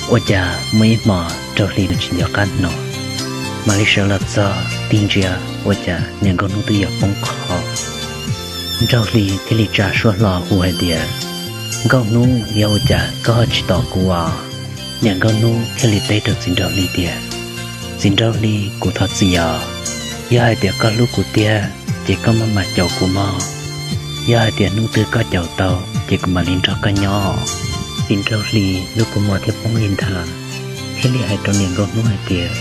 Ua cas muaj ib hmos Nraug Hli nws tsis nco qab hnov, mam li sawv los txog tig ntsia ua cas niam Nkauj Hnub twb yuav poob qho. Nraug Hli thiaj li tsa suab hlo hu hais tias, Nkauj Hnub, yog ua cas koj ho tsis tos kuv os? Niam Nkauj Hnub thiaj li teb rau txiv Nraug Hli tias, Txiv Nraug Hli, kuv thov txim os. Yog hais tias koj hlub kuv tiag ces koj maj mam caum kuv mog. Yog hais tias hnub twg koj caum tau ces kuv mam li nrog koj nyob. Txiv Nraug Hli lub kua muag thiaj poob li nthav, thiaj li hais rau niam Nkauj Hnub hais tias,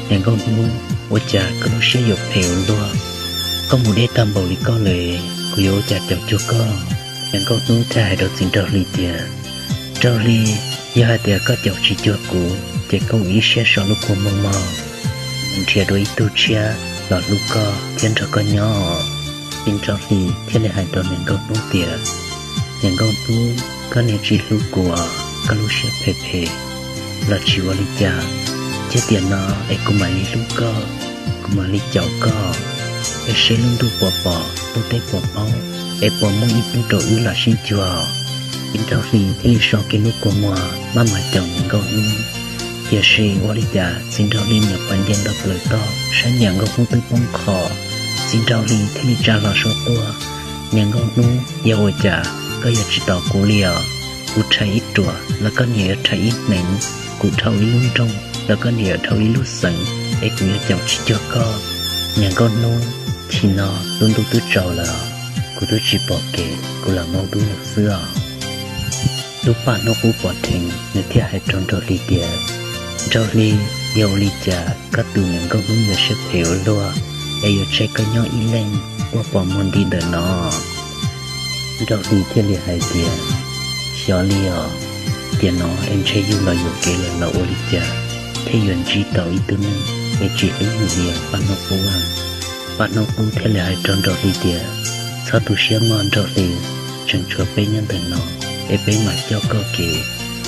Niam Nkauj Hnub, ua cas koj lub siab yuav phem ua luaj? Koj mus deb tag npaum li koj lawm, kuv yuav ua cas caum cuag koj? Niam Nkauj Hnub thiaj hais rau txiv Nraug Hli tias, Nraug Hli, yog hais tias koj caum tsis cuag kuv ces koj ua ib siab so lub kua muag mog, mus nrhiav dua ib tug tshiab los hlub koj thiab nrog koj nyob. Txiv Nraug Hli thiaj li hais rau niam Nkauj Hnub tias, Niam Nkauj Hnub, koj niam tsis hlub kuv, koj lub siab phem phem los tsis ua li cas. Cia tiam no es kuv mam li hlub koj, kuv mam li caum koj, es seb lub ntuj puas pom, lub teb puas poob, es puas muaj ib hnub rau wb los sib cuag. Txiv Nraug Hli thiaj li so kiag lub kua muag maj mam caum niam Nkauj Hnub. Tiam sis ua li cas txiv Nraug Hli niam pom nce ntog plaws toj saib niam Nkauj Hnub twb poob qho. Txiv Nraug Hli thiaj li tsa hlo suab quaj, Niam Nkauj Hnub, yog ua cas koj yuav tsis tos kuv li os? Kuv rhais ib ruam los koj niam yuav rhais ib hneev, kuv dhau ib lub nroog los koj niam yuav dhau ib lub xeev, es kuv yuav caum tsis cuag koj. Niam Nkauj Hnub, chim no lub ntuj twb tsaus lawm, kuv twb tsis pom kev, kuv lam mus dub lawm xwb os. Lub paj hnub qub pov rheev, nws thiaj hais rau Nraug Hli tias, Nraug Hli, yog ua li cas koj tus niam Nkauj Hnub yuav siab phem ua luaj, es yuav tseg koj nyob ib leeg ua pos muag nti ntawm no? Nraug Hli thiaj li hais tias, Xyov li os, tiam no es ntshe yug los yuam kev lawm los ua li cas thiaj yuav ntsib tau ib tug neeg es tsis hlub yus li os paj hnub qub. Paj hnub qub thiaj li hais rau Nraug Hli tias, Txhob tu siab mog Nraug Hli, tseem tshuav peb nyob ntawm no, es peb mam coj koj kev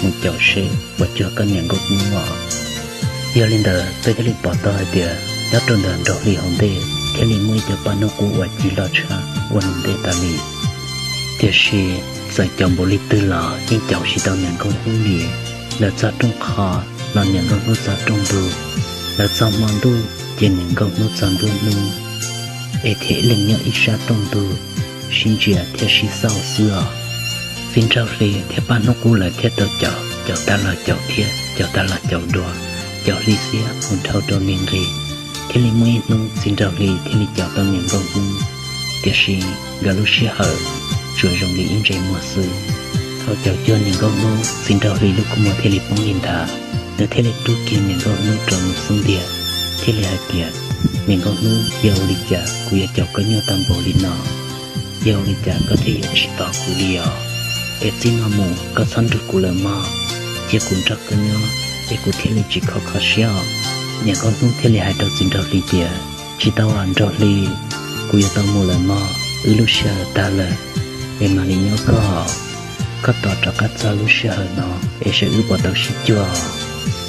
mus caum seb puas cuag koj niam Nkauj Hnub os. Yog li ntawd peb thiaj li pom tau hais tias nyob rau ntawm Nraug Hli hauv ntej thiaj li muaj ib co paj hnub qub uas ci loj tshaj ua nws ntej tas li. Tiam sis txawm caum npaum li twg los yeej caum tsis tau niam Nkauj Hnub li. Lawv txog rooj qho los niam Nkauj Hnub txog rooj ntug, lawv txog hmo ntuj ces niam Nkauj Hnub txog nruab hnub, es thiaj ib leeg nyob ib sab rooj ntug, sib ntsia thiab sib xauj xwb os. Txiv Nraug Hli thiab paj hnub qub lawv thiaj tau caum, caum tag los caum thiab, caum tag los caum dua, caum hli xiab mus dhau rau hli nqis, thiaj li muaj ib hnub txiv Nraug Hli thiaj li caum tau niam Nkauj Hnub. Tiam sis nkawd lub sij hawm tsuas zoo li ib ntsais muag xwb. Thaum caum cuag niam Nkauj Hnub, txiv Nraug Hli lub kua muag thiaj li poob li nthav, nws thiaj li rub kiag niam Nkauj Hnub rau nws xub ntiag, thiaj li hais tias, Niam Nkauj Hnub, yog ua li cas kuv yuav caum koj nyuaj tag npaum li no? Yog ua li cas koj thiaj yuav tsis tos kuv li os? Es txij no mus koj txhob nrug kuv lawm mog, cia kuv nrog koj nyob es kuv thiaj li tsis kho kho siab os. Niam Nkauj Hnub thiaj li hais rau txiv Nraug Hli tias, Tsis tau os Nraug Hli, kuv yuav tau mus lawm mog, wb lub sij hawm tag lawm, es mam li nyob koj. Koj tos rov qab txog lub sij hawm no es seb wb puas tau sib cuag.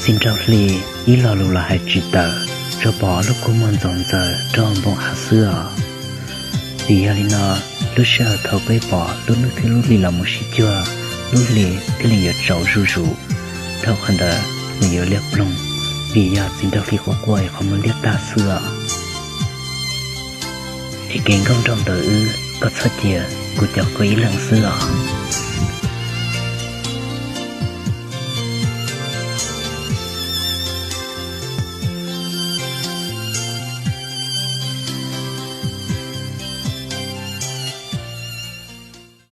Txiv Nraug Hli ib lo lus los hais tsis tawm, tsuas pom lub kua muag ntxoov ntxaws rau npoo av xwb os. Vim yog li no, lub sij hawm thaum peb pom lub hnub thiab lub hli los mus sib cuag, lub hli thiaj li yuav tsaus zuj zus. Dhau qhov ntawd nws yuav liab ploog, vim yog txiv Nraug Hli quaj quaj es qhov muag liab tag xwb os. Es kev nkauj nraug ntawm wb, koj txhob cia, kuv caum koj ib leeg xwb os.